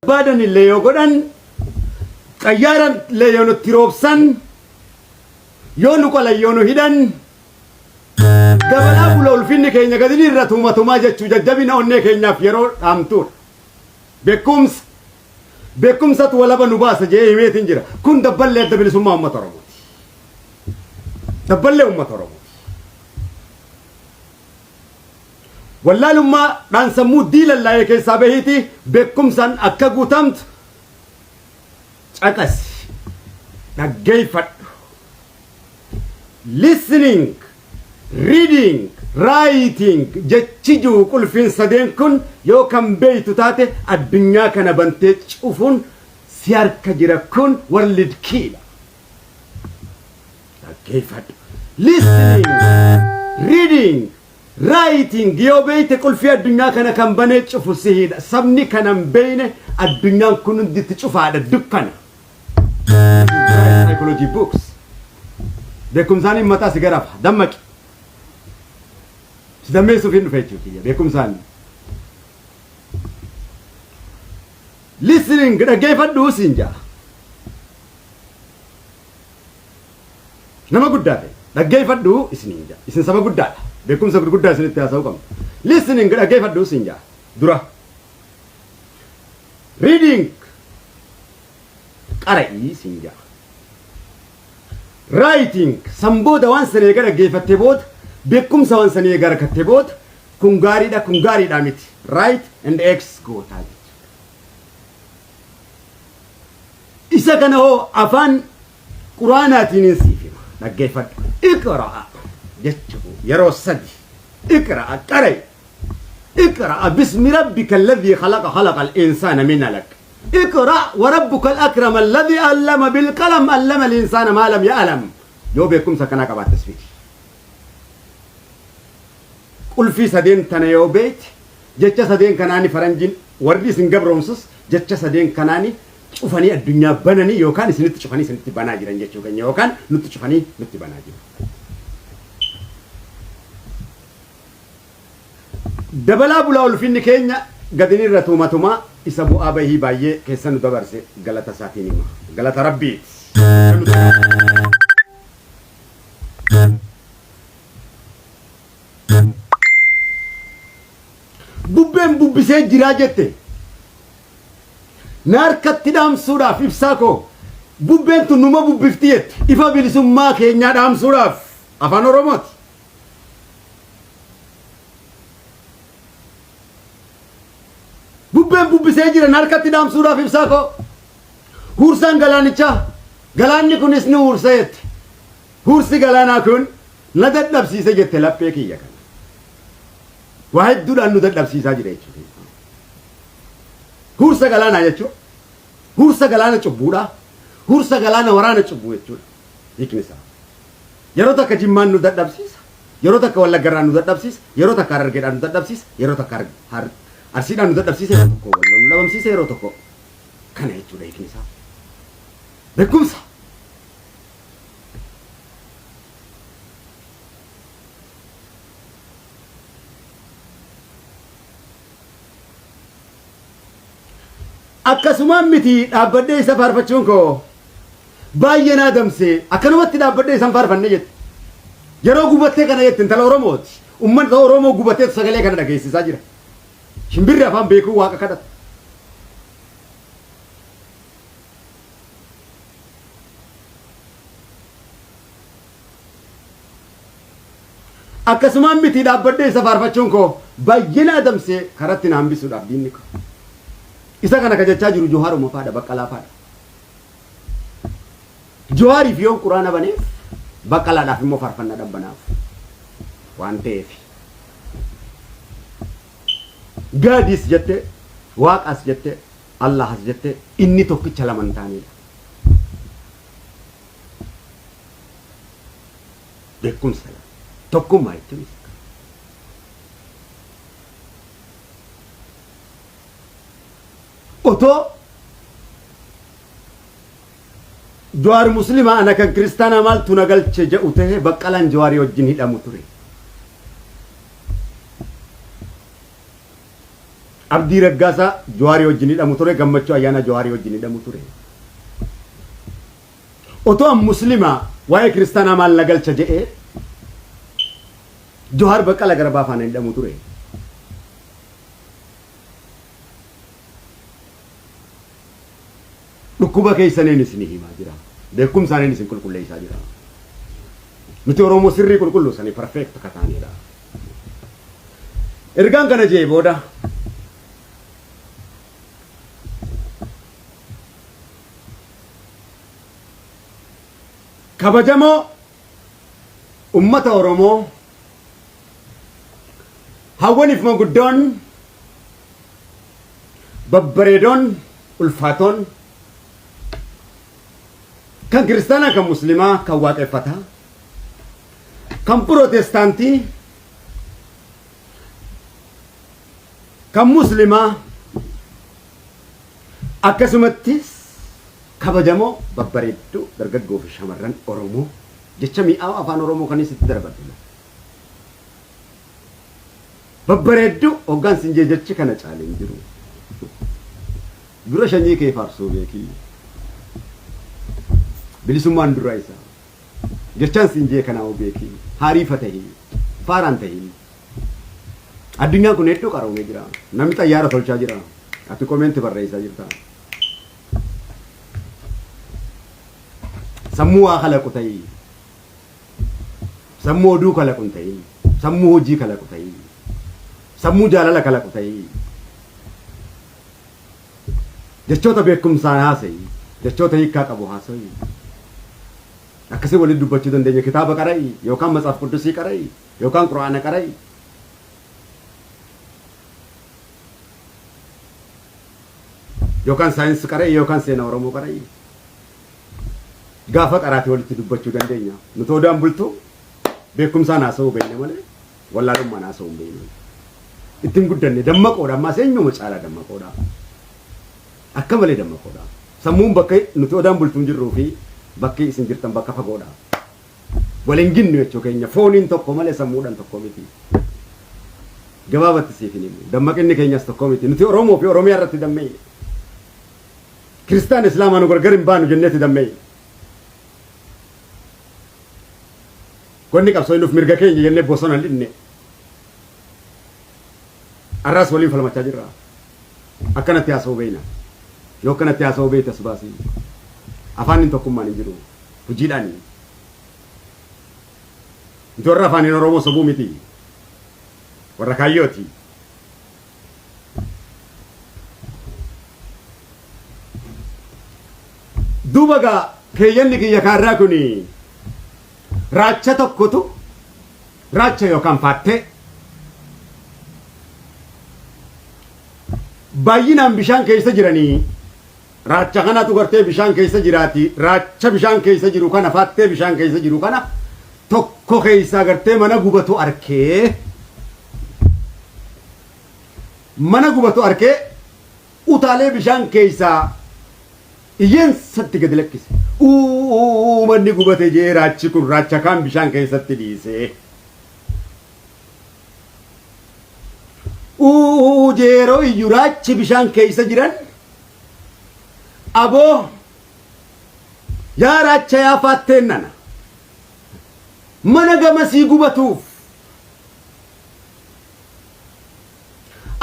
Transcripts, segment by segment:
Barbaadan illee yoo godhan, xayyaara illee yoo nutti roobsan, yoo nu qolan, yoo nu hidhan, dabalaa bula ulfinni keenya gadi ni irra tuumatumaa jechuu jajjabina onnee keenyaaf yeroo dhaamtuudha. Beekumsa beekumsatu walaba nu baasa jedhee himeetiin jira. Kun dabballee adda bilisummaa uummata Oromooti. Dabballee uummata Oromooti. Wallaalummaa dhaan sammuu diilallaa'e keessaa bahiitii beekkumsaan akka guutamtu caqasi. Dhaggeeffadhu. Listening, reading, writing jechi jiru qulfiin sadeen kun yoo kan beeytu taate addunyaa kana bantee cufuun si harka jira kun world key dha. Dhaggeeffadhu. Listening, reading, writing yoo beeyte qulfii addunyaa kana kan banee cufu sihiidha. Sabni kana hin beeyne addunyaan kun hundi itti cufaadha dukkana. Psychology books. Beekumsaan mataa si garafa. Dammaqi. Si dammeessuuf hin dhufe jechuudha kiyya beekumsaan. Listening dhaggeeffadhu siin ja'a. Nama guddaa ta'e dhaggeeffadhu isiniin ja'a. Isin saba guddaadha. Beekumsa gurguddaa isinitti haasa'uu qabna. Listening dhaggeeffadhu isin ja'a. Dura. Reading qara'ii isin ja'a. Writing san booda waan sana eega dhaggeeffattee booda beekumsa waan sana eega argattee booda kun gaariidha kun gaariidha miti. Right and X gootaa jechuudha. Isa kana hoo afaan Quraanaatiinin siif hima. Dhaggeeffadhu. Iqra'a jechuun yeroo sadi. Iqra'a qara'i. Iqra'a bismi rabbika alladhii khalaqa khalaqa al-insaana min alaq. Iqra' wa rabbuka al-akram alladhii allama bil-qalam allama al-insaana maa lam ya'lam. Yoo beekumsa akkanaa qabaattes fidi. Qulfii sadeen tana yoo beekte jecha sadeen kanaani faranjiin warri isin gabroomsus jecha sadeen kanaani cufanii addunyaa bananii yookaan isinitti cufanii isinitti banaa jiran jechuu keenya yookaan nutti cufanii nutti banaa jiru. Dabalaa bulaa ulfinni keenya gadi irra tuumatumaa isa bu'aa bahii baay'ee keessa nu dabarse galata isaatiin hima. Galata Rabbiiti. Bubbeen bubbisee jiraa jette. Na harkatti dhaamsuudhaaf ibsaa koo bubbeen tun numa bubbifti jette. Ifa bilisummaa keenyaa dhaamsuudhaaf afaan Oromooti. Bubbeen bubbisee jira na harkatti dhaamsuudhaaf ibsaa koo. Huursaan galaanichaa galaanni kunis ni huursa jette. Huursi galaanaa kun na dadhabsiise jette laphee kiyya kana. Waa hedduudhaan nu dadhabsiisaa jira jechuudha. Huursa galaanaa jechuun huursa galaana cubbuudha. Huursa galaana waraana cubbuu jechuudha. Hiikni isaa. Yeroo takka Jimmaan nu dadhabsiisa. Yeroo takka Wallaggarraan nu dadhabsiisa. Yeroo takka Harargeedhaan nu dadhabsiisa. Yeroo takka Arsiidhaan nu dadhabsiisa. Yeroo tokko Walloo nu dhabamsiisa. Yeroo tokko kana jechuudha hiikni isaa. Beekumsa. Akkasumaan miti dhaabbadhee isa faarfachuun koo baay'ee na adamse akkanumatti dhaabbadhee isan faarfanne jette. Yeroo gubattee kana jette intala Oromooti. Ummata Oromoo gubateetu sagalee kana dhageessisaa jira. Shimbirri afaan beekuu waaqa kadhata. Akkasumaan miti dhaabbadhee isa faarfachuun koo baay'ee na adamsee karatti na hambisuudhaaf diinni koo. Isa kana ka jechaa jiru Johaaruma faadha Baqqalaa faadha. Johaariif yoon quraana baneef Baqqalaadhaaf immoo faarfannaa dhabbanaaf waan ta'eef. Gaadis jettee Waaqas jettee Allahas jettee inni tokkicha lama hin taanedha. Beekumsa lama. Tokkummaa jechuun isa kana. Otoo Jawaar Muslima ana kan kiristaanaa maaltu na galche jedhu ta'e Baqqalaan Jawaarii wajjin hidhamu ture. Abdii Raggaasaa Jawaarii wajjin hidhamu ture, Gammachuu Ayyaanaa Jawaarii wajjin hidhamu ture. Otoo an Muslimaa waa'ee kiristaanaa maal na galcha jedhee Jawaar Baqqala Garbaa faana hidhamu ture. Dhukkuba keessaniin isin himaa jira. Beekumsaaniin isin qulqulleessaa jira. Nuti Oromoo sirrii qulqulluu sanii perfect ka taanedha. Ergaan kana jee booda kabajamoo ummata Oromoo hawwaniif manguddoon babbareedoon ulfaatoon kan kiristaanaa kan muslimaa kan waaqeffataa kan pirootestaantii kan muslimaa akkasumattis kabajamoo babbareedduu dargaggoo fi shamarran Oromoo jecha mi'aawa afaan Oromoo kanis itti darbadhu. Babbareedduu hoggaan sin jee jechi kana caale hin jiru. Dura shanyii kee faarsuu beekii. Bilisummaan dura isa. Jechaan sin jee kanaa beekii. Haariifa tahii. Faaraan tahii. Addunyaan kun hedduu qaroomee jira. Namni xayyaara tolchaa jira. Ati komeenti barreessaa jirta. Sammuu waa kalaqu ta'ii. Sammuu oduu kalaqu hin ta'in. Sammuu hojii kalaqu ta'ii. Sammuu jaalala kalaqu ta'ii. Jechoota beekumsaan haasa'i. Jechoota hiikkaa qabu haasa'i. Akkasii waliin dubbachuu dandeenya. Kitaaba qara'i yookaan matsaaf quddusii qara'i yookaan quraana qara'i. Yookaan saayinsii qara'i yookaan seenaa Oromoo qara'i. Gaafa qaraate walitti dubbachuu dandeenya. Nuti odaan bultuu beekumsaan haasa'uu beekna malee wallaalummaan haasa'uu hin beeknu. Ittiin guddanne dammaqoodha ammaas eenyuma caalaa dammaqoodha. Akka malee dammaqoodha. Sammuun bakka nuti odaan bultuun jirruu fi bakki isin jirtan bakka fagoodha. Wal hin ginnu jechuu keenya fooniin tokko malee sammuudhaan tokko miti. Gabaabatti siif hin himu. Dammaqinni keenyas tokko miti. Nuti Oromoo fi Oromiyaa irratti dammee. Kiristaan Islaamaa nu gargar hin baanu jenneeti dammee. Wanni qabsoo nuuf mirga keenya jennee bosona hin dhinne. Arraas waliin falmachaa jirra. Akkanatti haasa'uu beeyna. Yoo akkanatti haasa'uu beeyte as baasii. Afaaniin tokkummaan hin jiru. Hojiidhaani. Nuti warra afaaniin Oromoo sobuu miti. Warra kaayyooti. Duuba gaa keeyyanni kiyya kaarraa kuni raacha tokkotu raacha yookaan faattee baay'inaan bishaan keessa jiranii raacha kanatu gartee bishaan keessa jiraati raacha bishaan keessa jiru kana faattee bishaan keessa jiru kana tokko keessaa gartee mana gubatu arkee mana gubatu arkee utaalee bishaan keessaa iyyeensatti gadi lakkise. Uuu manni gubate jee raachi kun raacha kaan bishaan keessatti dhiise. Uuu jeeroo iyyu raachi bishaan keessa jiran aboo yaa raacha yaa faatteen nana mana gamasii gubatuuf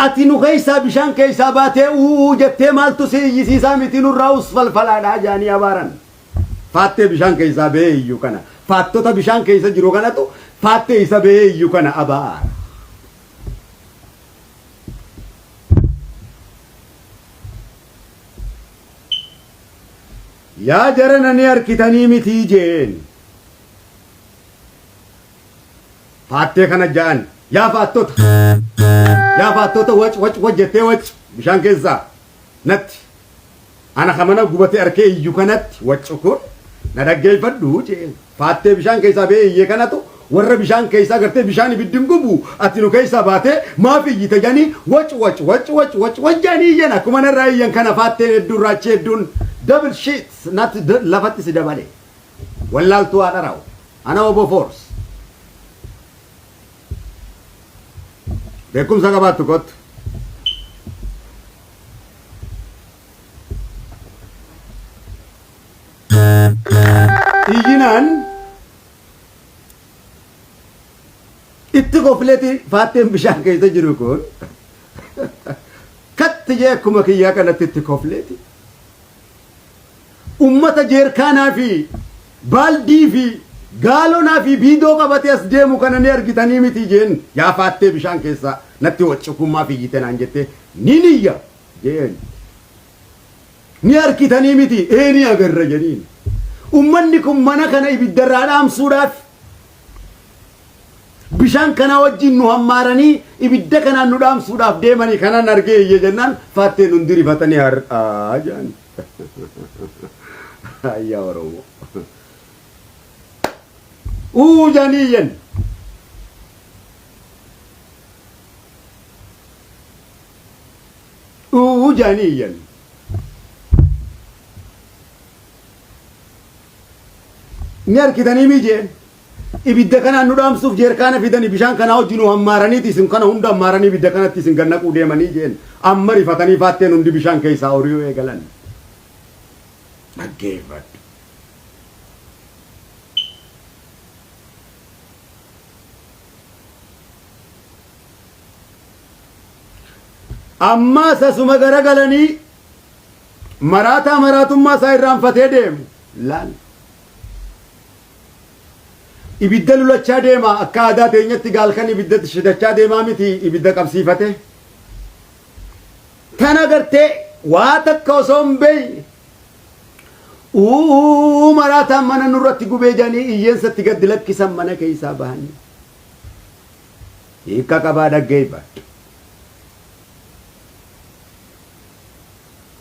Ati nu keessaa bishaan keessaa baatee uuu jettee maaltu si iyyisiisaa miti nurraa us falfalaadhaa jaanii abaaran. Faattee bishaan keessaa ba'ee iyyu kana. Faattota bishaan keessa jiru kanatu faattee isa ba'ee iyyu kana abaara. Yaa jarana ni harkitanii mitii jeen. Faattee kana ja'an yaa faattota yaa faattota wac wac wac jettee wac bishaan keessaa natti ana ka mana gubate arkee iyyu kanatti waccu kun na dhaggeeffadhu jeen faattee bishaan keessaa ba'ee iyyee kanatu warra bishaan keessaa gartee bishaan ibiddi hin gubu ati nu keessaa baatee maaf iyyite jedhanii wac wac wac wac wac wac jedhanii iyyan akkuma narraa iyyan kana faatteen hedduun raachii hedduun double shit natti lafatti si dabale. Wallaaltuu haa dharaa'u. Ana obbo Force. Beekumsa qabaattu kottu. Iyyinaan itti kofleeti faatteen bishaan keessa jiru kun katti jee akkuma kiyyaa kanatti itti kofleeti. Ummata jeerkaanaa fi baaldii fi gaalonaa fi biidoo qabatee as deemu kana ni argitanii miti jeen yaa faattee bishaan keessaa natti waccukummaa fiyyite naan jettee ni niyya jeen. Ni argitanii miti ee ni agarra jedhiin. Ummanni kun mana kana ibiddarraa dhaamsuudhaaf bishaan kanaa wajjin nu hammaaranii ibidda kanaan nu dhaamsuudhaaf deemanii kanan argee iyye jennaan faatteen hundi rifatanii har'aa jedhan. Ayyaa Oromoo. Uu jedhanii iyyan. Uu jedhanii iyyan. Ni argitanii mii jeen. Ibidda kanaan nu dhaamsuuf jeerkaana fidanii bishaan kanaa wajjin nu hammaaraniiti isin kana hunda hammaaranii ibidda kanatti isin gad naquu deemanii jeen. Amma rifatanii faatteen hundi bishaan keessaa hori'uu eegalan. Dhaggeeffadhu. Ammaas asuma garagalanii maraataa maraatummaa isaa irraanfatee deemu. Laal. Ibidda lulachaa deema akka aadaa teenyatti gaalkan ibidda shidachaa deemaa miti ibidda qabsiifate. Tana gartee waa takka osoo hin beeyne uuu maraataan mana nurratti gubee jedhanii iyyeensatti gadi lakkisan mana keessaa bahanii. Hiika qabaa dhaggeeffadhu.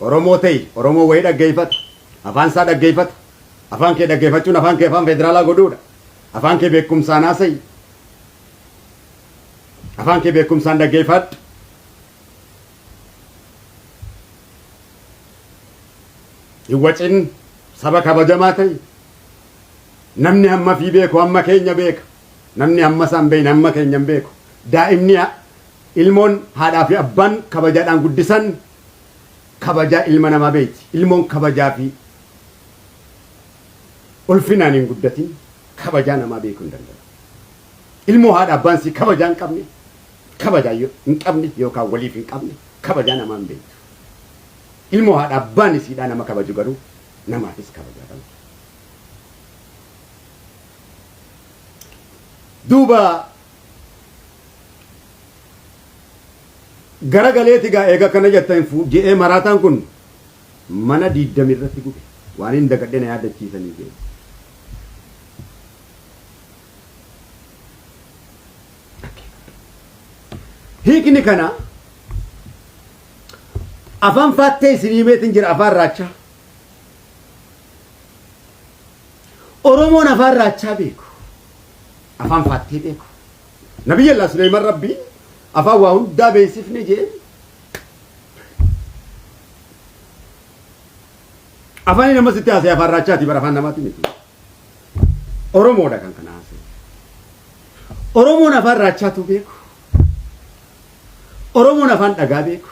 Oromoo ta'i Oromoo wayii dhaggeeffata. Afaan isaa dhaggeeffata. Afaan kee dhaggeeffachuun afaan kee afaan federaalaa godhuudha. Afaan kee beekumsaan haasa'i. Afaan kee beekumsaan dhaggeeffadhu. Hin wacin saba kabajamaa ta'i. Namni hamma fi beeku hamma keenya beeka. Namni hamma isaan beekne hamma keenya hin beeku. Daa'imni ilmoon haadhaa fi abbaan kabajaadhaan guddisan kabajaa ilma namaa beekti. Ilmoon kabajaa fi ulfinaan hin guddatin kabajaa namaa beekuu hin danda'u. Ilmoo haadha abbaan sii kabajaa hin qabne kabajaa hin qabne yookaan waliif hin qabne kabajaa namaa hin beektu. Ilmoo haadha abbaan isiidhaa nama kabaju garuu namaafis kabajaa qabdi. Duuba gara galeeti gaa eega kana jettan je'ee maraataan kun mana diiddami irratti gube waan hin dagadhe na yaadachiisanii jee. Hiikni kana afaan faattee isin himeetin jira afaan raachaa. Oromoon afaan raachaa beeku. Afaan faattee beeku. Nabiyyallah Suleyman Rabbiin afaan waa hundaa beeksifne jeen. Afaan nama sitti haasa'e afaan raachaati bara afaan namaati miti. Oromoodha kan kana haasa'e. Oromoon afaan raachaatu beeku. Oromoon afaan dhagaa beeku.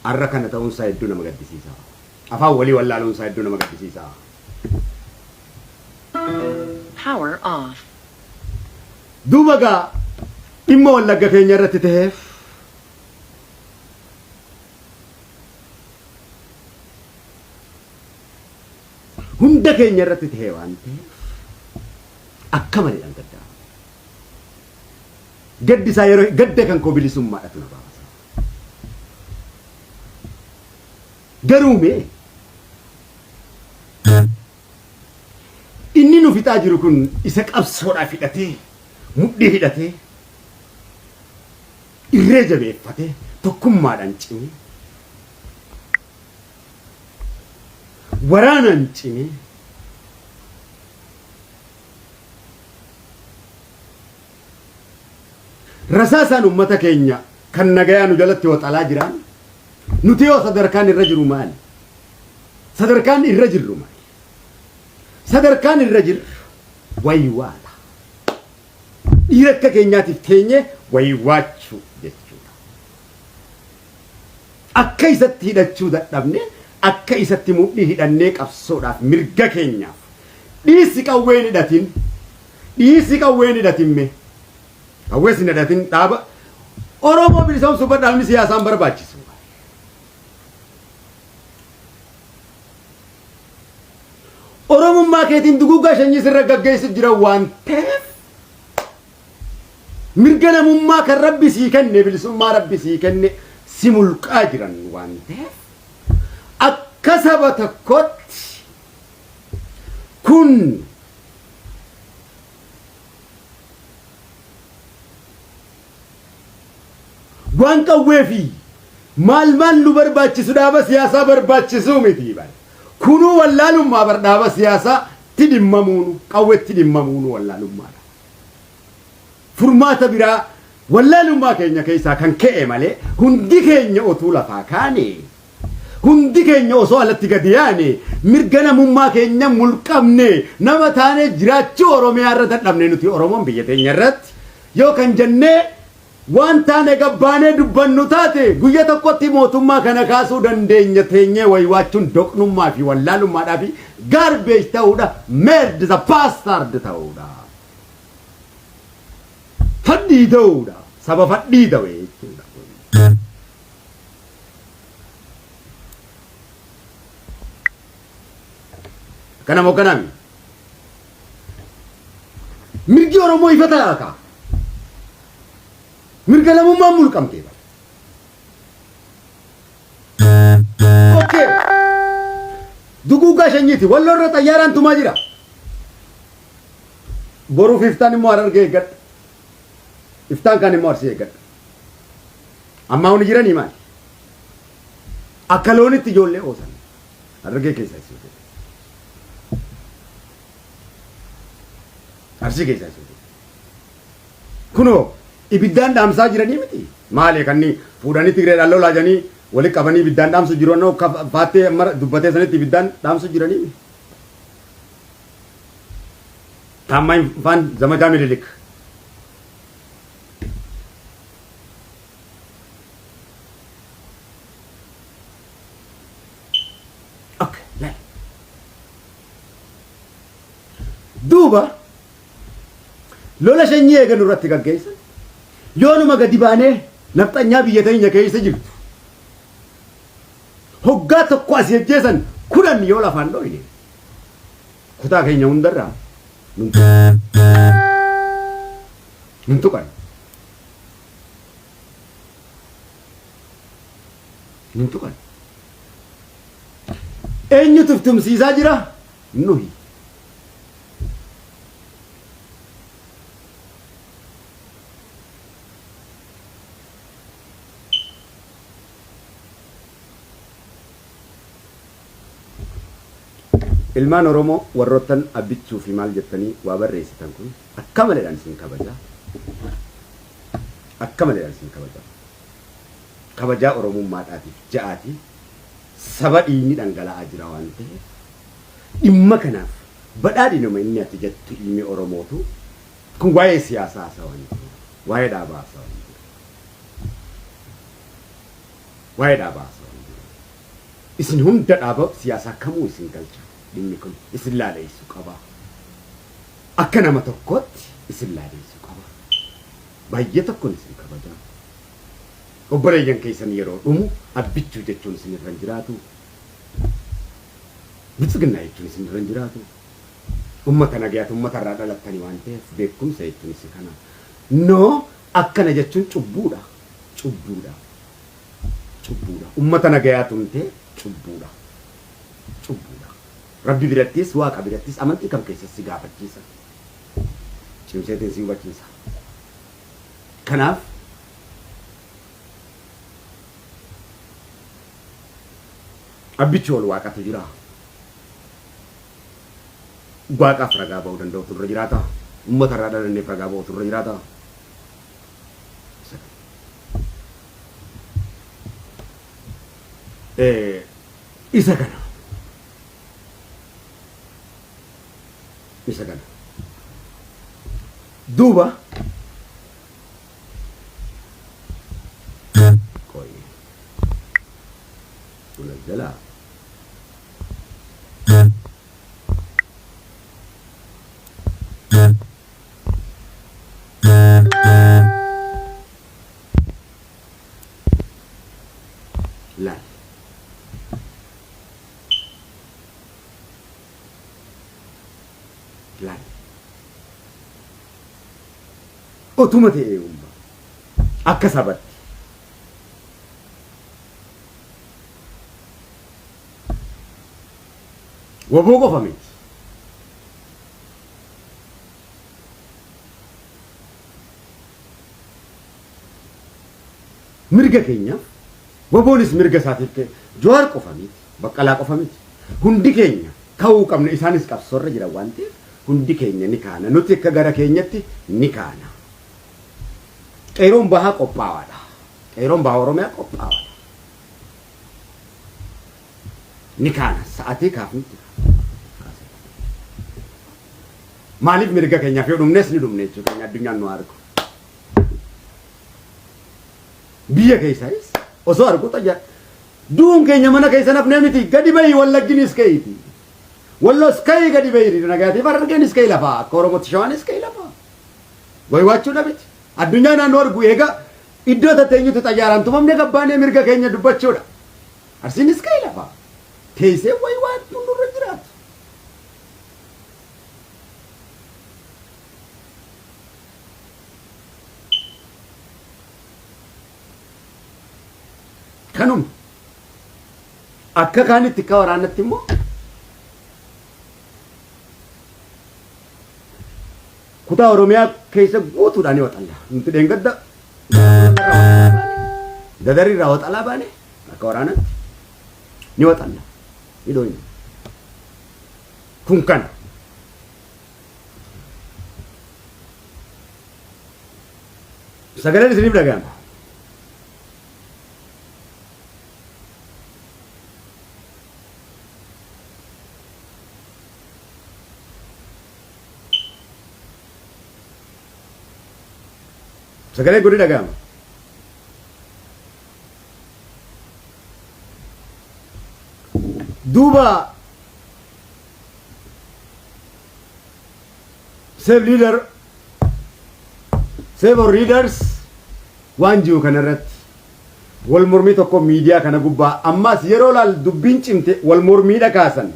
Har'a kana ta'uun isaa hedduu nama gaddisiisa. Afaan walii wallaaluun isaa hedduu nama gaddisiisa. Power off. Duuba gaa dhimma Wallagga keenya irratti ta'eef hunda keenya irratti ta'e waan ta'eef akka malee gaddaa. Gaddi isaa yeroo gadda kan koo bilisummaadhatu na baasa. Garuu mee inni nu fixaa jiru kun isa qabsoodhaaf hidhatee mudhii hidhatee irree jabeeffatee tokkummaadhaan cimee waraanaan cimee rasaasaan ummata keenya kan nagayaa nu jalatti waxalaa jiraan nuti yoo sadarkaan irra jiru maali? Sadarkaan irra jirru maali? Sadarkaan irra jirru waywaata. Dhiira akka keenyaatiif teenye waywaachuu jechuudha. Akka isatti hidhachuu dadhabne Akka isatti mudhii hidhannee qabsoodhaaf mirga keenyaaf dhiisi qawween hidhatin, dhiisi qawween hidhatin, mee qawwees hin hidhatin, dhaaba Oromoo bilisoomsuu bar dhaabni siyaasaan barbaachisu. Oromummaa keetiin duguuggaa sanyii sirra gaggeessu jira waan ta'eef, mirga namummaa kan Rabbi sii kenne, bilisummaa Rabbi sii kenne si mulqaa jiran waan ta'eef, akka saba tokkotti kun waan qawwee fi maal maal nu barbaachisu, dhaaba siyaasaa barbaachisuu miti bara. Kunuu wallaalummaa bar, dhaaba siyaasaa tti dhimmamuunu, qawwetti dhimmamuunu wallaalummaadha. Furmaata biraa wallaalummaa keenya keessaa kan ka'e malee, hundi keenya otuu lafaa kaane, hundi keenya osoo alatti gadi yaane, mirga namummaa keenya mulqabne, nama taane jiraachuu Oromiyaa irra dadhabne, nuti Oromoon biyya teenya irratti yoo kan jennee waan taane gabbaanee dubbannu taate, guyya tokkotti mootummaa kana kaasuu dandeenya. Teenyee waywaachuun doqnummaa fi wallaalummaadhaa fi garbage ta'uudha, merde the bastard ta'uudha, fadhii ta'uudha, saba fadhii ta'e jechuudha. Kana moo kanaami? Mirgi Oromoo ifa ta'a kaa. Mirga lamummaan mulqamtee bara. Okay. Duguuggaa shanyiiti. Walloo irra xayyaaraan tumaa jira. Boruuf iftaan immoo Harargee eeggadha. Iftaan kaan immoo Arsii eeggadha. Ammaa huni jiranii maali? Akka loonitti ijoollee oosan. Harargee keessaa isin hojjete. Arsii keessaa isin hojjete. Kunoo ibiddaan dhaamsaa jiranii miti. Maali kan fuudhanii Tigreedhaan lolaa jedhanii walitti qabanii ibiddaan dhaamsu jiru, annoo faattee amma dubbatee sanitti ibiddaan dhaamsu jiranii miti. Taammaany faan zamachaa Minilik. Okay, laal. Duuba lola sanyii eegan irratti gaggeessan, yoonuma gadi baanee nafxanyaa biyya teenya keessa jirtu hoggaa tokko asii ajjeesan 10 yoo lafaan dhoyne, kutaa keenya hundarraa nun tuqan. Nun tuqan. Eenyutu tumsiisaa jira? Nuhi. Ilmaan Oromoo warroottan abbichuu fi maal jettanii waa barreessitan kun, akka maleedhaan isin kabaja. Akka maleedhaan isin kabaja. Kabajaa Oromummaadhaatiif ja'aati, saba dhiigni dhangala'aa jira waan ta'eef, dhimma kanaaf badhaadhinuma inni ati jettu, ilmi Oromootu kun waa'ee siyaasaa haasawaa hin jiru. Waa'ee dhaabaa haasawaa hin jiru. Waa'ee dhaabaa haasawaa hin jiru. Isin hunda dhaaba siyaasaa kamuu isin galcha, dhimmi kun isin laaleessu qaba. Akka nama tokkootti isin laaleessu qaba. Baay'ee tokkoon isin kabaja. Obboleeyyan keessan yeroo dhumu abbichuu jechuun isin irra hin jiraatu. Biltsiginnaa jechuun isin irra hin jiraatu. Ummata nagayaati, ummata irraa dhalattanii waan ta'eef, beekumsa jechuun isa kana. No, akkana jechuun cubbuudha. Cubbuudha. Cubbuudha. Ummata nagayaa tumtee cubbuudha. Cubbuudha. Rabbi birattis, Waaqa birattis, amantii kam keessas si gaafachiisa. Cimseetiin si hubachiisa. Kanaaf abbichi ol Waaqatu jira. Waaqaaf ragaa ba'uu danda'utu irra jiraata. Uummata irraa dhalanneef ragaa ba'utu irra jiraata. Isa kana. Isa kana. Isa kana. Duuba qoy munazzalaa. Laal. Otuma ta'ee umma. Akka sabatti. Waboo qofa miti. Mirga keenyaaf waboonis mirga isaatiif ka'e. Jawaar qofa miti. Baqqalaa qofa miti. Hundi keenya ka'uu qabna. Isaanis qabsoorra jiran waan ta'eef hundi keenya ni kaana. Nuti akka gara keenyatti ni kaana. Qeeroon bahaa qophaawaadha. Qeeroon bahaa Oromiyaa qophaawaadha. Ni kaana. Sa'atii kaafnutti maaliif mirga keenyaaf yoo dhumnes ni dhumne jechuu keenya addunyaan nu argu. Biyya keessaayis osoo argu xayyaa du'uun keenya mana keessa nafnee miti gadi bahi wallagginis ka'iiti. Wallos ka'ii gadi bahi nagaatiif harargeenis ka'i lafaa akka Oromootti shawaanis ka'i lafaa. Waywaachuu dhabiti. Addunyaa naannoo argu eega iddoo tatteenyutti xayyaaraan tumamne gabbaanee mirga keenya dubbachuudha. Arsiinis ka'i lafaa. Teessee waywaachuu nurra jiraatu. Kanuma. Akka kaanitti akka waraanatti immoo kutaa Oromiyaa keessa guutuudhaan ni waxalla. Nuti dheengadda dadarii irraa waxalaa baane akka waraanatti ni waxalla. Ni dhooyna. Kun kana. Sagaleen isiniif dhaga'ama. Sagaleen kun ni dhaga'ama. Duuba save leader save our leaders waan jiru kanarratti wal mormii tokko miidiyaa kana gubbaa ammas yeroo laal dubbiin cimte wal mormiidha kaasan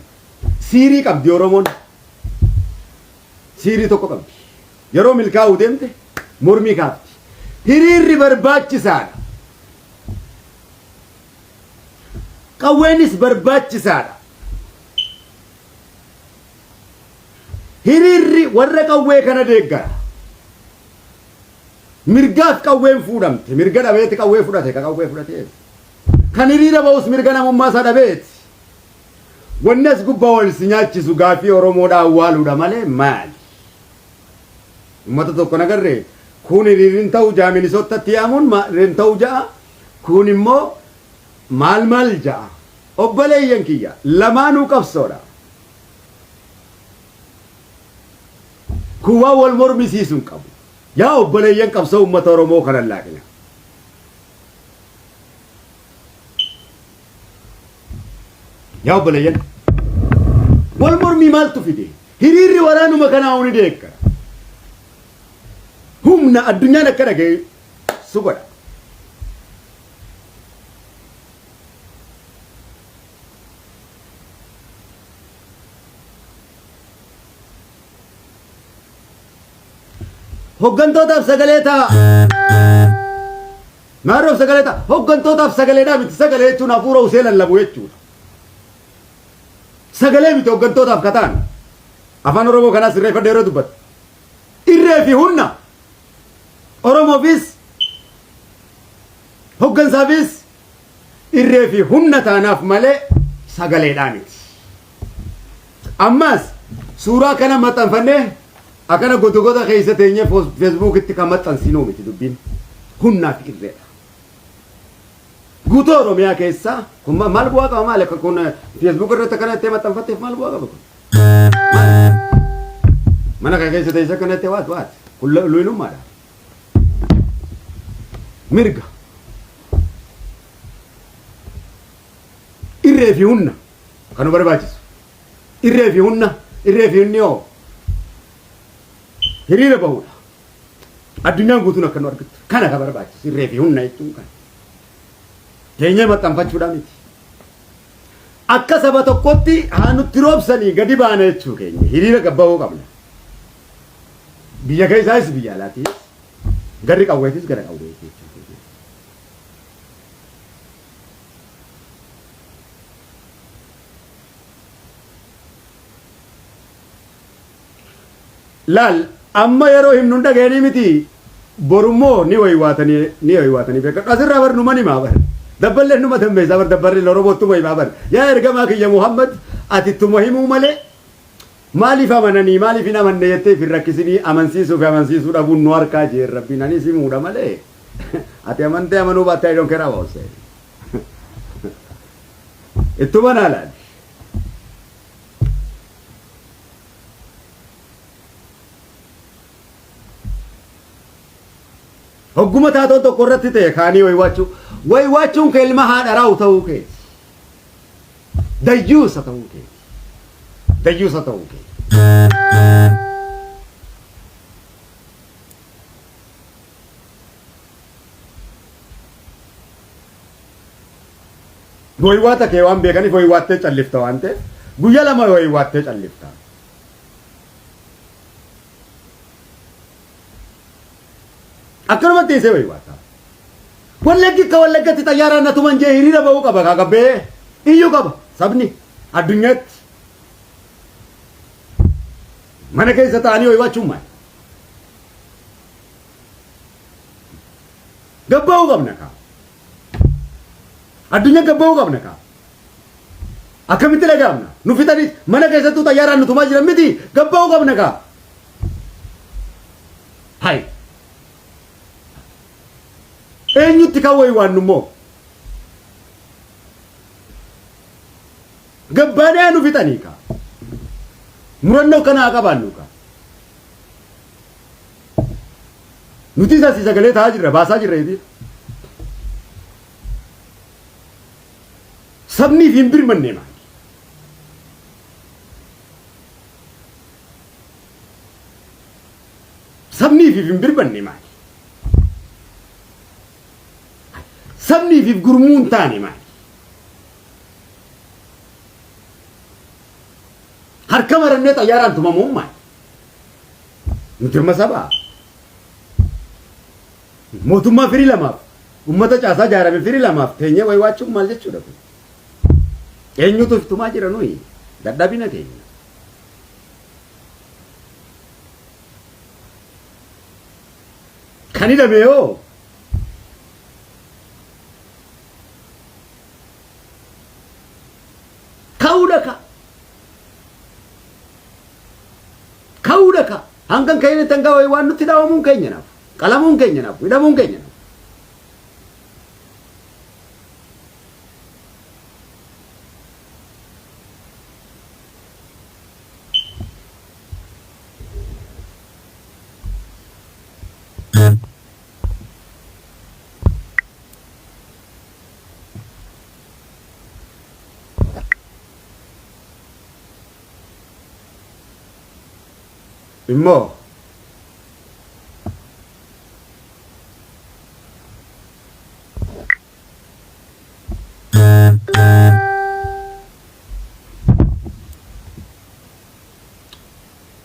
siirii qabdi Oromoon siirii tokko qabdi yeroo milkaa'uu deemte mormii kaafti hiriirri barbaachisaadha qawweenis barbaachisaadha. Hiriirri warra qawwee kana deeggara. Mirgaaf qawween fuudhamte. Mirga dhabeeti qawwee fudhate. Ka qawwee fudhatee. Kan hiriira ba'us mirga namummaa isaa dhabeeti. Wanni as gubbaa wal si nyaachisu gaaffii Oromoodhaa awwaaluudha malee maali? Uummata tokko nagarree kun hiriirri hin ta'u ja'a Minisottatti yaamuun hin ta'u ja'a kun immoo maal maal ja'a. Obboleeyyan kiyya lamaanuu qabsoodha. Kun waan wal mormisiisu hin qabu. Yaa obboleeyyan qabsoo uummata Oromoo kana hin laaqina. Yaa obboleeyyan wal mormii maaltu fide? Hiriirri waraanuma kanaa ni deeggara. Humna addunyaan akka dhaga'e su godha. Hoggantootaaf sagalee ta'a. Maarroof sagalee ta'a. Hoggantootaaf sagaleedhaa miti. Sagalee jechuun hafuura usee lallabu jechuudha. Sagalee miti hoggantootaaf kataan. Afaan Oromoo kanaa sirreeffadhee yeroo dubbatu. Irree fi humna Oromoofis hoggansaafis irree fi humna taanaaf malee sagaleedhaa miti. Ammas suuraa kana maxxanfannee akkana goda keessa teenyee feesbuukitti kan maxxansinuu miti dubbiin humnaa fi irreedha. Guutuu Oromiyaa keessaa kun maal bu'aa qaba maali akka kun feesbuuk irratti akkana jettee maxxanfatteef maal bu'aa qaba kun? Mana kana keessa teessee akkana jettee waat waat kun luynummaadha. Mirga. Irree fi humna kan nu barbaachisu. Irree fi humna irree fi humni hoo hiriira bahuudha. Addunyaan guutuun akka nu argattu kana ka barbaachisu irree fi humna jechuun kana. Teenyee maxxanfachuudha miti. Akka saba tokkotti haa nutti roobsanii gadi baana jechuu keenya hiriira gabbahuu qabna. Biyya keessaayis biyya alaatiis garri qawweetis gara qawweeti jechuudha. Laal amma yeroo himnu hin dhageenii miti borummoo ni waywaatanii ni waywaatanii beekadhu asirraa bar numa himaa bar dabballeen numa dammeessaa bar dabbarri Oromoottuma himaa bar yaa ergamaa kiyya Muhammad ati ittuma himuu malee maaliif amananii maaliif hin amanne jettee hin rakkisinii amansiisuu fi amansiisuu dhabuun nu harkaa jeen rabbiin anis himuudha malee ati amantee amanuu baattee I don't care about it. Ittuma naa laali. Hogguma taatoon tokko irratti ta'e kaanii waywaachuu. Waywaachuun kee ilma haadha raa'u ta'uu keeti. Dayyuusa ta'uu keeti. Dayyuusa ta'uu keeti. Waywaata kee waan beekaniif waywaattee callifta waan ta'eef guyyaa lama waywaattee callifta. Akkanumatti teessee waywaata. Wallaggi akka wallaggatti xayyaaraan na tuman jee hiriira ba'uu qaba kaa gabbee iyyuu qaba sabni addunyaatti. Mana keessa ta'anii waywaachuun maali? Gabba'uu qabna kaa. Addunyaa gabba'uu qabna kaa. Akkamitti dhaga'amna? Nu fixanii mana keessattuu xayyaaraan nu tumaa jiran miti gabba'uu qabna kaa. Hai. Eenyutti kan waywaannu immoo? Gabbaanee nu fixanii kaa. Murannoo kana haa qabaannu kaa. Nutis asii sagalee ta'aa jirra baasaa jirra hiriira. Sabniif hin birmanne maali? Sabniif hin birmanne maali? Sabniif gurmuu hin taane maali? Harka marannee xayyaaraan tumamuun maali? Nuti amma sabaa. Mootummaa firii lamaaf uummata caasaa ijaarame firii lamaaf teenyee waywaachuun maal jechuudha kun? Eenyutu iftumaa jira nuyi? Dadhabina keenya. Kan hidhame yoo ka'uudha ka. Ka'uudha ka. Hangan ka'een tangaa wayii waan nutti dhaawamuun keenya naaf. Qalamuun keenya naaf. Hidhamuun keenya naaf. Immoo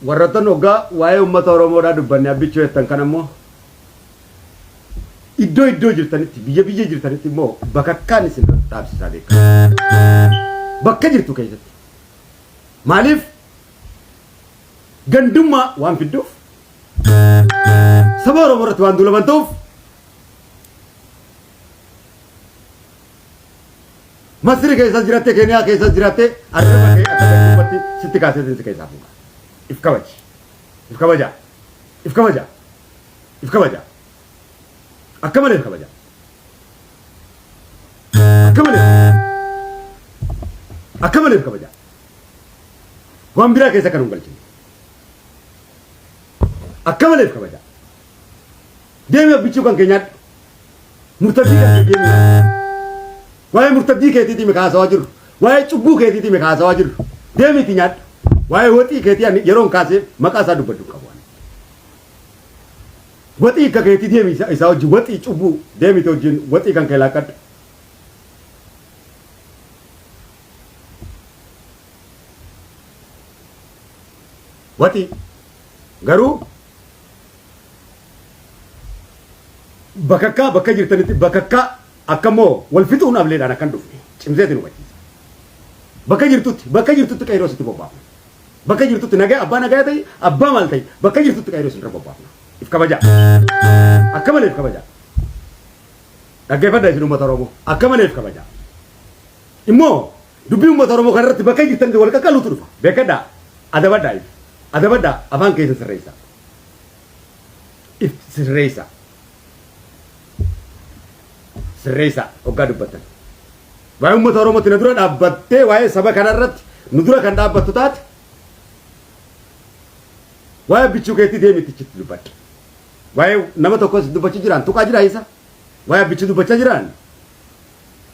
warrattan hoggaa waa'ee uummata Oromoodhaa dubbanne abbichuu jettan kan ammoo iddoo iddoo jirtanitti biyya biyya jirtanitti immoo bakakkaan isin dhaabsisaa beekama. Bakka jirtu keessatti. Maaliif gandummaa waan fidduuf saba Oromoo irratti waan duulaman ta'uuf Masri keessa jiratte Keeniyaa keessa jiratte arraba kee akka gandummaatti sitti kaaseetiin si keessaa fuudha. If kabaji. If kabajaa. If kabajaa. If kabajaa. Akka malee if kabajaa. Akka malee. Akka malee if kabajaa. Waan biraa keessa kan hin galchine. Akka malee if kabajaa. Deemi abbichuu kan kee nyaadhu. Murtaddii kan kee deemi nyaadhu. Waa'ee murtaddii keetiitii mi kaasawaa jirru. Waa'ee cubbuu keetiitii mi kaasawaa jirru. Deemiiti nyaadhu. Waa'ee waxii keetii ani yeroon kaasee maqaa isaa dubbadhu hin qabu. Waxii akka keetii deemi isaa wajjin waxii cubbuu deemiti wajjin waxii kan kee laaqqadhu. Waxii garuu Bakakkaa bakka jirtanitti bakakkaa akka immoo wal fixuun ableedhaan akka hin dhufne cimseetiin hubachiisa. Bakka jirtutti bakka jirtutti qeerroo sitti bobbaafna. Bakka jirtutti nagaa abbaa nagaa ta'i abbaa maal ta'i bakka jirtutti qeerroo sinirra bobbaafna. If kabajaa. Akka malee if kabajaa. Dhaggeeffadhaa isin uummata Oromoo akka malee if kabajaa. Immoo dubbii uummata Oromoo kanarratti bakka jirtanitti wal qaqqaluutu dhufa. Beekadhaa adabadhaa if adabadhaa afaan keessan sirreessaa. If sirreessaa. Sirreessaa hoggaa dubbattan. Waa'ee uummata Oromootti na dura dhaabbattee waa'ee saba kanarratti nu dura kan dhaabbattu taate waa'ee bichuu keetii deemi itti dubbadhu. Waa'ee nama tokkos dubbachuu jiraan tuqaa jira isa. Waa'ee bichuu dubbachaa jiraan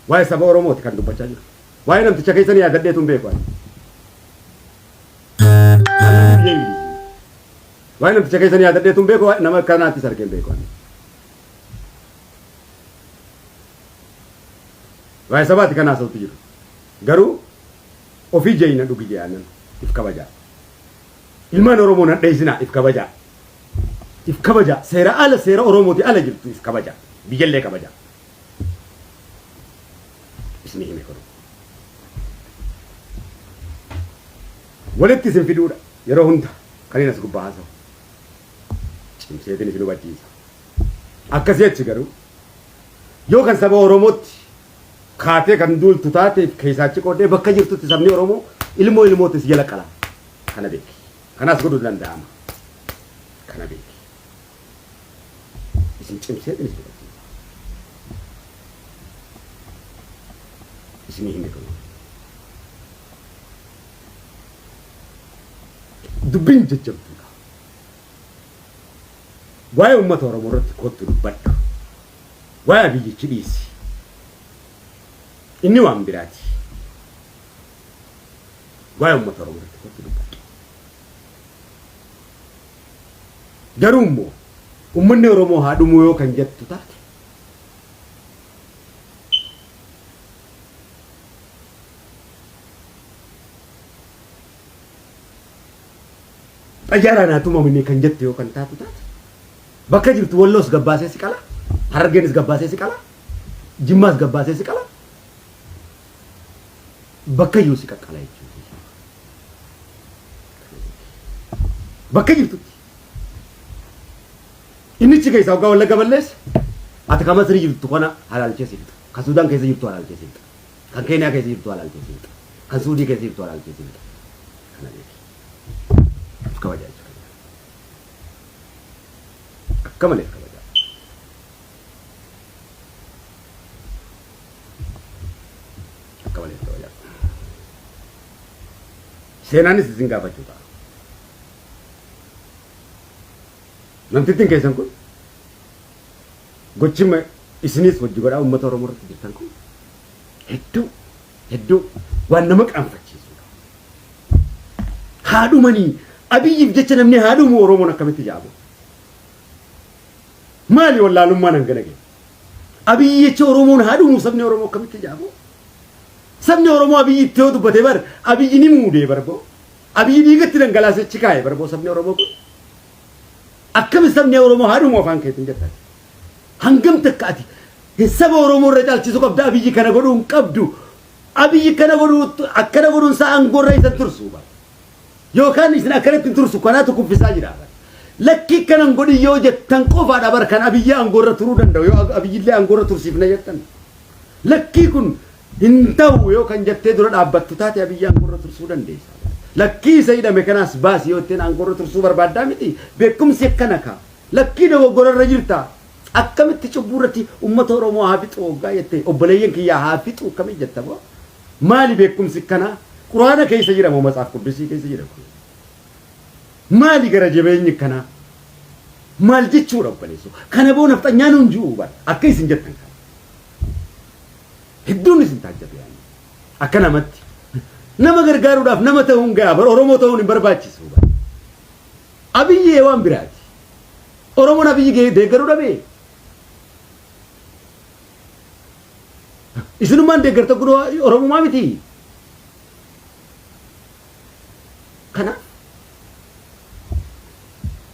waa'ee saba Oromooti kan dubbachaa jiru. Waa'ee namticha keessan yaadadheetu hin beeku ani. Biyya Ingilizii. Waa'ee namticha keessan yaadadheetu hin beeku nama akkanaattis argee hin beeku ani. Waa'ee sabaati kan haasa'utti jiru. Garuu ofii jeeyina dhugi je'anan if kabajaa. Ilmaan Oromoo nan dheessinaa if kabajaa. If kabajaa. Seera ala seera Oromooti ala jirtu if kabajaa. Biyyallee kabajaa. Isinii hime kun. Walitti isin fiduudha yeroo hunda kan inni as gubbaa haasa'u. Cimseetiin isin hubachiisa. Akkasii achi garuu yoo kan saba Oromootti kaatee kan duultu taateef keessaa achi qoodee bakka jirtutti sabni Oromoo ilmoo ilmootti si jala qala. Kana beeki. Kanaas godhuu danda'ama. Kana beeki. Isin cimseetiin isin hubachiisa. Isinii hime kun. Dubbiin jajjabduudha. Waa'ee uummata Oromoo irratti kottu dubbadhu. Waa'ee Abiyyichi dhiisi. Inni waan biraati. Waa'ee uummata Oromoo irratti kottu dubbadhu. Garuu immoo uummanni Oromoo haa dhumuu yoo kan jettu taate xayyaaraan haa tumamne kan jettu yoo kan taatu taate bakka jirtu Walloos gabbaasee si qala, Harargeenis gabbaasee si qala, Jimmaas gabbaasee si qala, bakka iyyuu si qaqqala jechuudha. Bakka jirtutti. Innichi keessaa hoggaa Wallagga balleesse ati kan Masrii jirtu kana halaalchee si fixa. Kan Suudaan keessa jirtu halaalchee si fixa. Kan Keeniyaa keessa jirtu halaalchee si fixa. Kan Suudii keessa jirtu halaalchee si fixa. Kana beeki. Of kabajaa jechuudha. Akka malee of kabajaa. Akka malee of kabajaa. Seenaanis isin gaafachuu ta'a. Namtittiin keessan kun gochima isinis hojii godhaa uummata Oromoo irratti jirtan kun hedduu hedduu waan nama qaanfachiisudha. Haa dhumanii Abiyyiif jecha namni haa dhumu Oromoon akkamitti jaabu? Maali wallaalummaan hangana ga'e? Abiyyi jecha Oromoon haa dhumu sabni Oromoo akkamitti jaabu? Sabni Oromoo Abiyyi itti yoo dubbate bar Abiyyi ni muudee barboo. Abiyyi dhiigatti dhangalaasee achi kaa'e barboo sabni Oromoo kun. Akkami sabni Oromoo haa dhumu afaan keetiin jettan. Hangam takka ati saba Oromoo irra caalchisu qabda Abiyyi kana godhuu hin qabdu. Abiyyi kana godhuu akkana godhuun isaa aangoo irra isan tursu bara. Yookaan isin akkanatti hin tursu kanaatu kuffisaa jira bara. Lakkii kana hin godhin yoo jettan qofaadha bara kan Abiyyi aangoo irra turuu danda'u yoo Abiyyillee aangoo irra tursiifna jettan. Lakkii kun hin ta'u yoo kan jettee dura dhaabbattu taate Abiyyi aangoo irra tursuu dandeessa. Lakkii isa hidhame kanaas baasi yoo ittiin aangoo irra tursuu barbaaddaa miti beekumsi akkana kaa. Lakkii dogoggora irra jirta. Akkamitti cubbuu irratti uummata Oromoo haa fixu hoggaa jette obboleeyyan kiyyaa haa fixu akkamii jetta moo? Maali beekumsi akkanaa? Quraana keessa jira moo matsaaf quddusii keessa jira kun? Maali gara jabeenyi akkanaa? Maal jechuudha obboleessoo? Kana boo nafxanyaa nuun ji'uu bara akka isin jettan kana. Hedduun isin taajjabe yaani. Akka namatti. Nama gargaaruudhaaf nama ta'uun gahaa bara Oromoo ta'uun hin barbaachisu bara. Abiyyi waan biraati. Oromoon Abiyyi deeggaruu dhabee? Isinummaan deeggarta kun Oromummaa miti. Kanaaf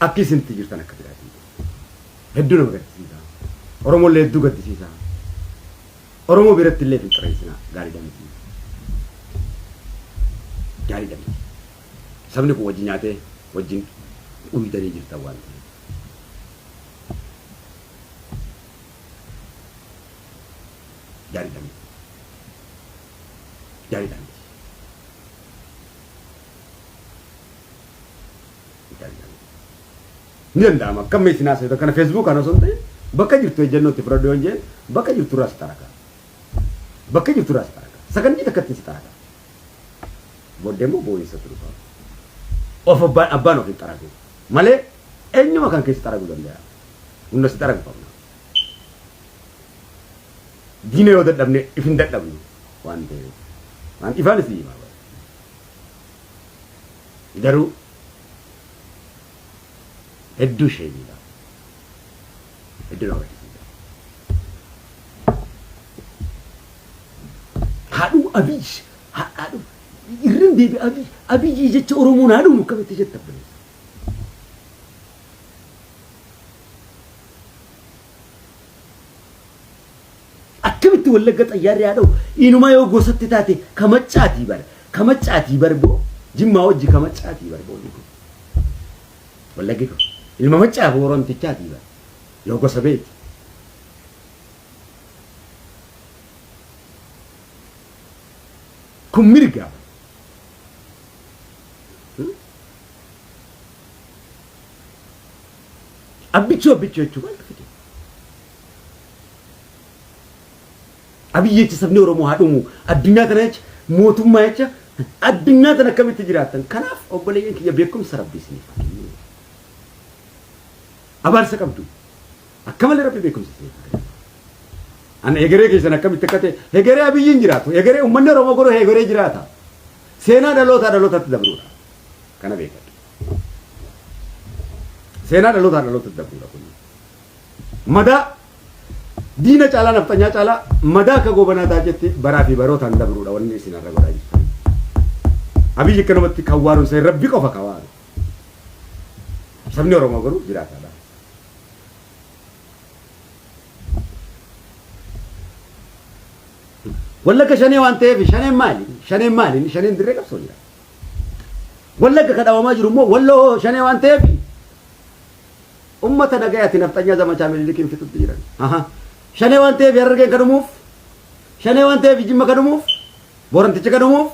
akki isinitti jirtan akka biraati. Hedduu nama gaddisiisa. Oromollee hedduu gaddisiisa. Oromoo biratti illee hin xireessina gaariidha miti. Gaariidha miti. Sabni kun wajjin nyaatee wajjin dhuydanii jirtan waan ta'eef. Gaariidha miti. Gaariidha miti. Gaariidha miti. Ni danda'ama. Akkam isin haasa'e kana Facebook kana osoo hin ta'in bakka jirtu ejjennoo itti fudhadhu yoon jeen bakka jirtu irraa si xaraka. Bakka jirtu irraa si xaraka. Sakandii takkatti si xaraka. Booddee immoo boo'insatu dhufa. Of abbaan abbaan of hin xaragu. Malee eenyuma kan keessa xaraguu danda'a. Humna si xaragu qabna. Diina yoo dadhabne if hin dadhabnu waan ta'eef. Waan ifaan isin himaa. Garuu hedduu sheemiidha. Hedduu nama gaddisiisa. Haadhuu Abiy haadhuu irran deebi Abiy Abiy jecha Oromoon haadhuun akkamitti jetta obboleessa. Akkamitti Wallagga xayyaarri haa dha'u inumaa yoo gosatti taate kamaccaatii bara kamaccaatii bar boo jimmaa wajji kamaccaatii bar boo kun Wallaggi kun ilma maccaa fi Oromtichaatii bar yoo gosa beekte. Kun mirga. Abbichuu abbichuu jechuun maaltu fide? Abiyyi jecha sabni Oromoo haa dhumu. Addunyaa tana jecha mootummaa jecha addunyaa tana akkamitti jiraattan. Kanaaf obboleeyyan kiyya beekumsa Rabbi isiniif haa kennu. Abaarsa qabdu. Akka malee Rabbi beekumsa isiniif haa kennu. An egeree keessan akkamitti akka ta'e egeree Abiyyiin jiraatu. Egeree uummanni Oromoo garuu egeree jiraata. Seenaa dhalootaa dhalootatti dabruudha. Kana beekadhu. Seenaa dhalootaa dhalootatti dabruudha kun. Madaa diina caalaa nafxanyaa caalaa madaa akka goobanaa taachetti baraa fi barootaan dabruudha wanni isin har'a godhaa jirtan. Abiyyi akkanumatti kan waaruun isa rabbi qofa kan waaru. Sabni Oromoo garuu jiraataadha. Wallagga shanee waan ta'eef shaneen maali? Shaneen maali? Shaneen dirree qabsoo jira. Wallagga kan dhawamaa jiru immoo walloo shanee waan ta'eef Ummata nagayaati nafxanyaa zamachaa Minilikiin fixutti jiran. Aha. Shanee waan ta'eef Harargeen ka dhumuuf, shanee waan ta'eef Jimma ka dhumuuf, Boorantichi ka dhumuuf.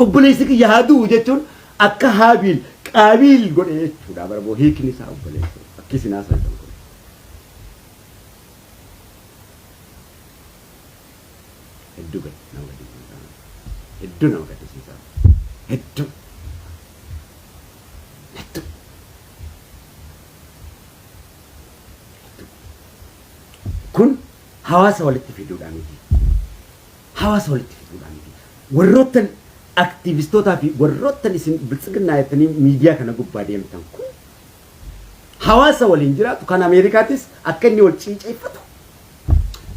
Obboleessi kiyya haa du'u jechuun akka Haabiil Qaabiil godhe jechuudha. Bara boo hiikni isaa obboleessa. Akki isin haasa'an kun. Hedduu gad nama gaddisiisa. Hedduu nama gaddisiisa. Hedduu. Hedduu. Hedduu. Kun hawaasa walitti fiduudhaa miti. Hawaasa walitti fiduudhaa miti. Warroottan aktiivistootaa fi warroottan isin biltsiginnaa jettanii miidiyaa kana gubbaa deemtan kun hawaasa waliin jiraatu kan Ameerikaatis akka inni wal ciiceeffatu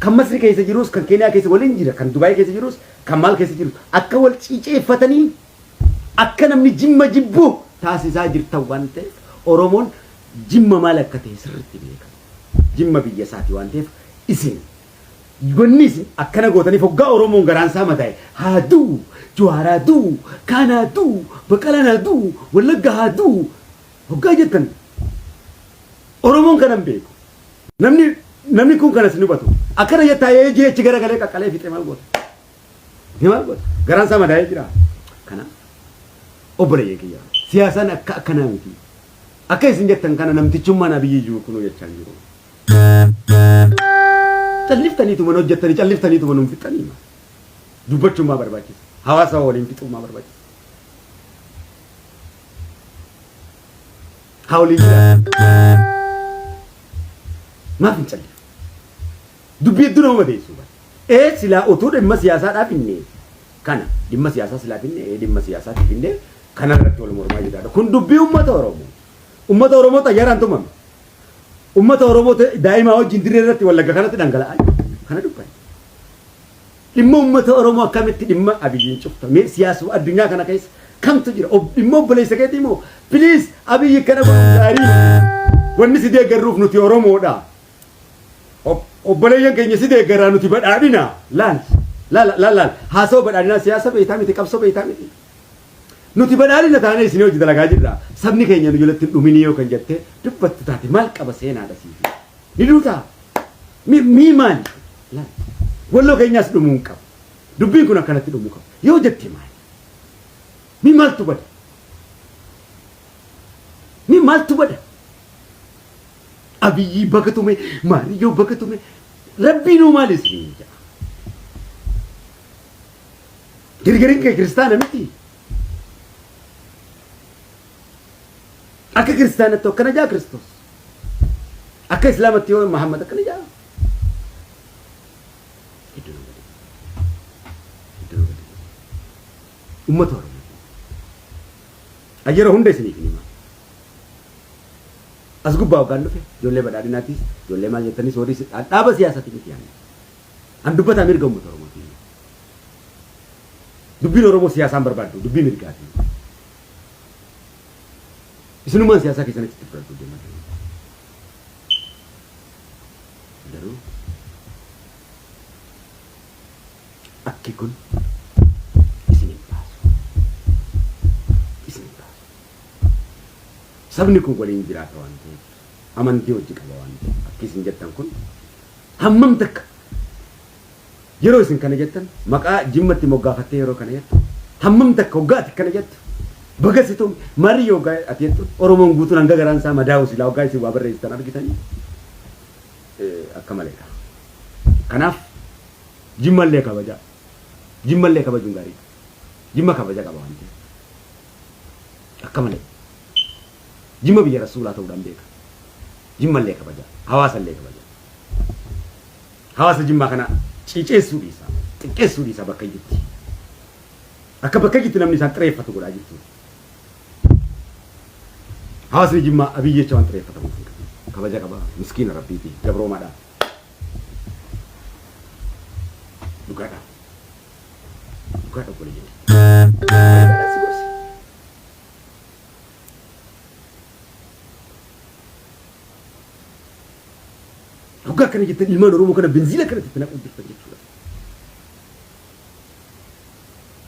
kan Masri keessa jirus kan Keeniyaa keessa waliin jira kan Dubaay keessa jirus kan maal keessa jirus akka wal ciiceeffatanii akka namni jimma jibbu taasisaa jirtan waan ta'eef Oromoon jimma maal akka ta'e sirriitti beeka. Jimma biyya isaati waan ta'eef isin wanni isin akkana gootaniif hoggaa Oromoon garaan isaa madaa'e haa du'u, Jawaar haa du'u, kaan haa du'u, Baqqalaan haa du'u, Wallagga haa du'u hoggaa jettan Oromoon kana hin beeku. Namni namni kun kanas hin hubatu. Akkana jettaa yoo ijji achi garagalee qaqqalee fixee maal goota? Ni maal goota? Garaan isaa madaa'ee jira. Kanaaf obboleeyyan kiyya siyaasaan akka akkanaa miti. Akka isin jettan kana namtichummaan Abiyyi jiru kunoo jechaa hin jiru. Calliftaniituma hojjettanii calliftaniituma nun fixxanii dubbachuun maa barbaachisa? Hawaasa waliin fixuun maa barbaachisa? Haa waliin jiraatan. Maaf hin callifne? Dubbii hedduu nama madeessu bara. Ee silaa utuu dhimma siyaasaadhaaf hinne kana dhimma siyaasaa silaa finne ee dhimma siyaasaatiif hinne kana irratti wal mormaa jiraadha. Kun dubbii uummata Oromoo. Uummata Oromoo xayyaaraan tumame. Uummata Oromoo daa'imaa wajjin dirree irratti wallagga kanatti dhangala'aa jiru. Kana dubbanne. Dhimma uummata Oromoo akkamitti dhimma Abiyyiin cufta? Mee siyaasuma addunyaa kana keessa Kamtu jira? Dhimma obboleessa keetii moo? Please, Abiyyi kana godhuun gaarii miti. Wanni si deeggarruuf nuti Oromoodha. Obboleeyyan keenya si deeggarraa nuti badhaadhina. Laal, laal, laal, laal. Haasawaa badhaadhinaa siyaasa beektaa miti, qabsoo beektaa miti. Nuti badhaadhina taanee isinii hojii dalagaa jirra. Sabni keenya nu jalatti hin dhuminii yoo kan jettee dubbattu taate maal qaba seenaadha siifi. Ni duutaa? Mii maali? Laal. Walloo keenyaas dhumuu hin qabu. Dubbiin kun akkanatti dhumuu qaba. Yoo jette maali? Mii maaltu bada? Mii maaltu bada? Abiyyii baga tume, Maariyyoo baga tume, Rabbiinuu maali isiniin jedha. Girgiriin kee kiristaana miti. Akka kiristaanatti akkana jaa Kiristoos. Akka islaamatti yoo Muhammad akkana jaa. Hedduu nama dhiba. Hedduu nama dhiba. Uummata Oromoo. Yeroo hunda isiniif hin hima. As gubbaa hoggaan dhufe ijoollee badhaadhinaatis ijoollee maal jettanis horii dhaaba siyaasaati miti yaadne. An dubbataa mirga uummata Oromooti. Dubbiin Oromoo siyaasaan barbaaddu dubbii mirgaati. Isinummaan siyaasaa keessan achitti fudhadhu deemaa jiru. Garuu akki kun isin hin baasu. Isin hin baasu. Sabni kun waliin jiraata waan ta'eef, amantii hojii qaba waan ta'eef, akki isin jettan kun hammam takka yeroo isin kana jettan maqaa Jimmatti moggaafattee yeroo kana jettu hammam takka hoggaa ati kana jettu baga si tume marii hoggaa ati jettu Oromoon guutuun hanga garaan isaa madaa'u silaa hoggaa isin waa barreessitan argitanii akka maleedha. Kanaaf Jimmallee kabajaa. Jimmallee kabajuun gaariidha. Jimma kabaja qaba waan ta'eef. Akka malee. Jimma biyya rasuulaa ta'uudhaan beeka. Jimmallee kabaja. Hawaasallee kabaja. Hawaasa Jimmaa kana ciiceessuu dhiisa. Xiqqeessuu dhiisa bakka iyyutti. Akka bakka iyyutti namni isaan xireeffatu godhaa jirtu. Hawaasni Jimmaa Abiyyi jecha waan xireeffatamuuf hin qabu. Kabaja qaba. Miskiina Rabbiiti. Gabroomaadha. Dhugaadha. Dhugaadha obboleeyyan. Bareedaadha si gorsi. Hoggaa akkana jettan ilmaan Oromoo kana benziila kanatti itti naquu jirtan jechuudha.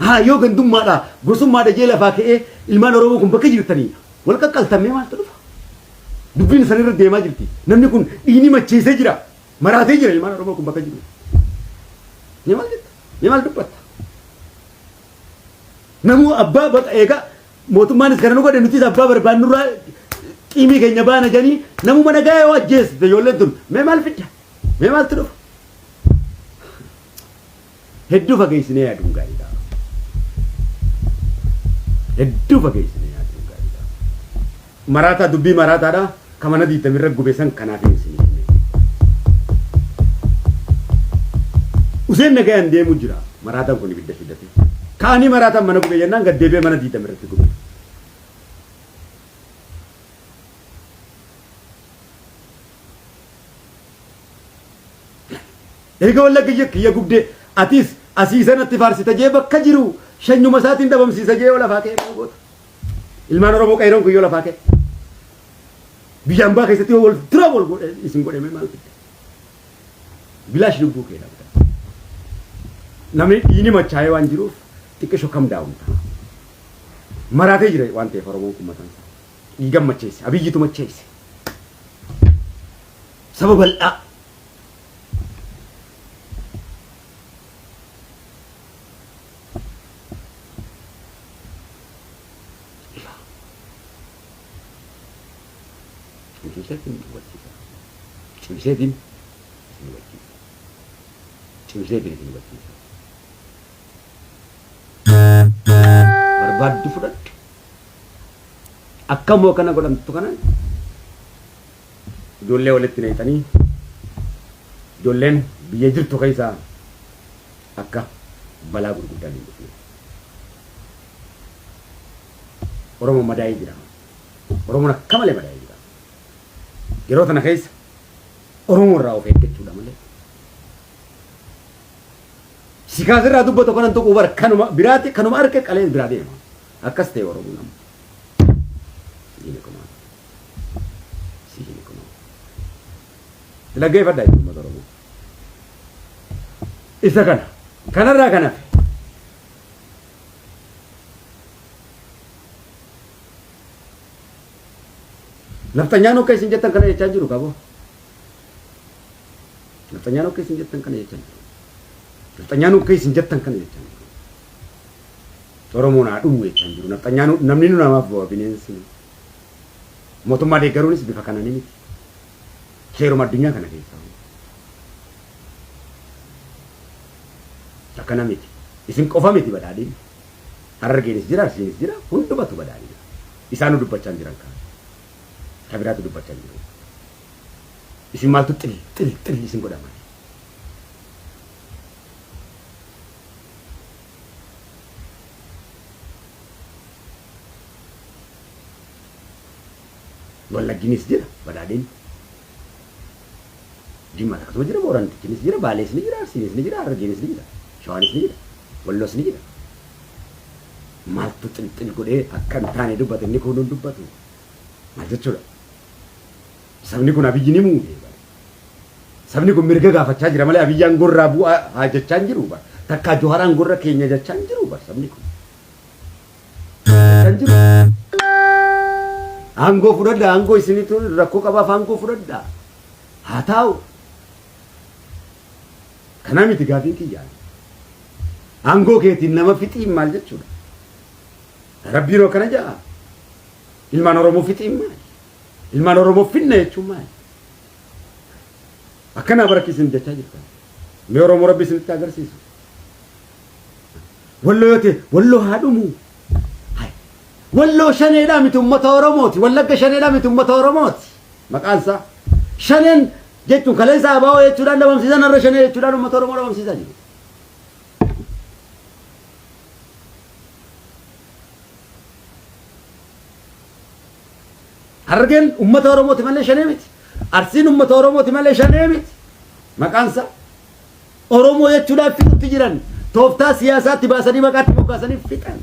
Haa yoo gandummaadha gosummaadha jee lafaa ka'ee ilmaan Oromoo kun bakka jirtanii wal qaqqaltamee maaltu dhufa? Dubbiin isaan irra deemaa jirti. Namni kun dhiigni macheessee jira. Maraatee jira ilmaan Oromoo kun bakka jiru. Ni maal jetta? Ni maal dubbatta? Namuu abbaa baqa eegaa mootummaanis kana nu godhe nutis abbaa barbaannurraa qiimii keenya baana jedhanii namuma nagaa yoo ajjeeste ijoolleen tun mee maal fidda? Mee maaltu dhufa? Hedduu fageessinee yaaduun gaariidha. Hedduu fageessinee yaaduun gaariidha. Maraataa dubbii maraataadha. Ka mana diidamirra gube san kanaaf hin isinii hime. Useen nagayaan deemu jira. Maraataan kun ibidda fidate. Ka'anii maraataan mana gube jennaan gad deebi'ee mana diidamirratti gube. Erga wallagga kiyya kiyya gubdee atis asii sanatti faarsita jee bakka jiru shanyuma isaatiin dhabamsiisa jee yoo lafaa ka'e maal goota? Ilmaan Oromoo qeeroon kun yoo lafaa ka'e biyya ambaa keessatti yoo wal dura wal godhe isin godhe mee maal fidde? Bilaash lubbuu kee dhabda. Namni dhiigni machaa'ee waan jiruuf xiqqisho kam daawun ta'a. Maraatee jira waan ta'eef Oromoon kun mataan isaa. Dhiigan macheesse. Abiyyitu macheesse. Saba bal'aa. Cimseetiin hubachiisa. Cimseetiin isin hubachiisa. Cimseetiin isin hubachiisa. Barbaaddu fudhadhu. Akkamoo kana godhamtu kana ijoollee walitti neexanii ijoolleen biyya jirtu keessaa akka balaa gurguddaan hin dhufne. Oromoon madaa'ee jira. Oromoon akka malee madaa'ee jira. Yeroo tana keessa Oromoo irraa of eeggachuudha malee. Si kaasirraa dubbatu kanan tuquu bara kanuma biraatti kanuma arge qalee biraa deema. Akkas ta'e Oromoon amma. Siini kumaa. Siini kumaa. Dhaggeeffadhaa jechuun uummata Oromoo. Isa kana. Kanarraa kan hafe. Nafxanyaan akka isin jettan kana jechaa jiru qabo. Nafxanyaan akka isin jettan kana jechaa jiru. Nafxanyaan akka isin jettan kana jechaa jiru. Oromoon haa dhumu jechaa jiru. Nafxanyaan namni nu namaaf bu'a bineensi. Mootummaa deeggaruunis bifa kanaan miti. Seeruma addunyaa kana keessaa. Akkana miti. Isin qofa miti badhaadhiin. Harargeenis jira, Arsiinis jira, hundumatu badhaadhina. Isaanu dubbachaa hin jiran kaan. Ka biraatu dubbachaa hin jiru. Isin maaltu xil xil xil isin godha maali? Wallagginis jira badhaadhin. Jimma akkasuma jira, Boorantichinis jira, Baalees ni jira, Arsiinis ni jira, Harargeenis ni jira, Shawaanis ni jira, Walloos ni jira. Maaltu xil xil godhee akka hin taane dubbate inni kun hin dubbatu. Maal jechuudha? Sabni kun Abiyyi ni muude. Sabni kun mirga gaafachaa jira malee Abiyyi aangorraa bu'aa haa jechaa hin jiru. Takkaa Johaar aangorra keenya jechaa hin jiru sabni kun. Jechaa hin jiru. Aangoo fudhadhaa, aangoo isinitu rakkoo qabaaf aangoo fudhadhaa. Haa taa'u. Kanaa miti gaafiin kiyyaa. Aangoo keetiin nama fixiin maal jechuudha? Rabbiin hoo kana ja'a. Ilmaan Oromoo fixiin maali? Ilmaan Oromoo finna jechuun maali? Akkanaa bara isin jechaa jirtan. Mee Oromoo Rabbi isinitti agarsiisu. Walloo yoo ta'e Walloo haa dhumu. Hai. Walloo shaneedhaa miti uummata Oromooti. Wallagga shaneedhaa miti uummata Oromooti. Maqaan isaa. Shaneen jechuun kaleessa ABO jechuudhaan dhabamsiisan har'a shanee jechuudhaan uummata Oromoo dhabamsiisaa jiru. Harargeen uummata Oromooti malee shanee miti. Arsiin uummata Oromooti malee shanee miti. Maqaan isaa Oromoo jechuudhaan fixutti jiran tooftaa siyaasaatti baasanii maqaatti moggaasanii fixan.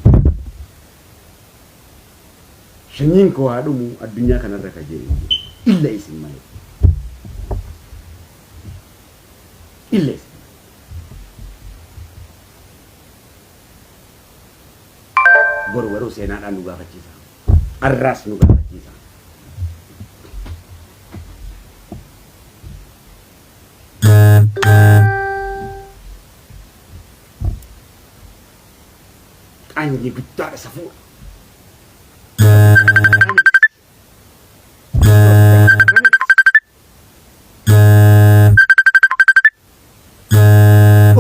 Shanyiin koo haa dhumu addunyaa kanarra ka jee hin jiru. Illa isin malee. Illa isin malee. Boru garuu seenaadhaan nu gaafachiisa. Arraas nu gaafachiisa. Qaanyi guddaadha safuudha.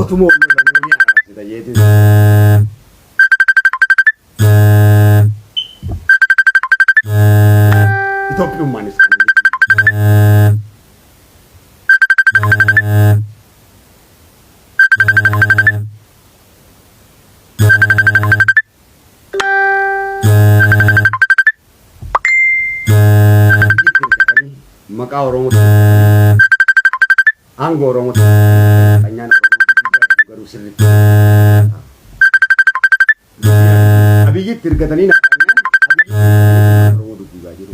Otuma wal lolanuu ni araarsita jeetis. Itoophiyummaanis kana miti. Maqaa Oromoo aangoo Oromoo qanyaan Oromoo garuu sirriitti Abiyyitti ergatanii naqanyaan Abiyyitti Oromoo dugguugaa jiru.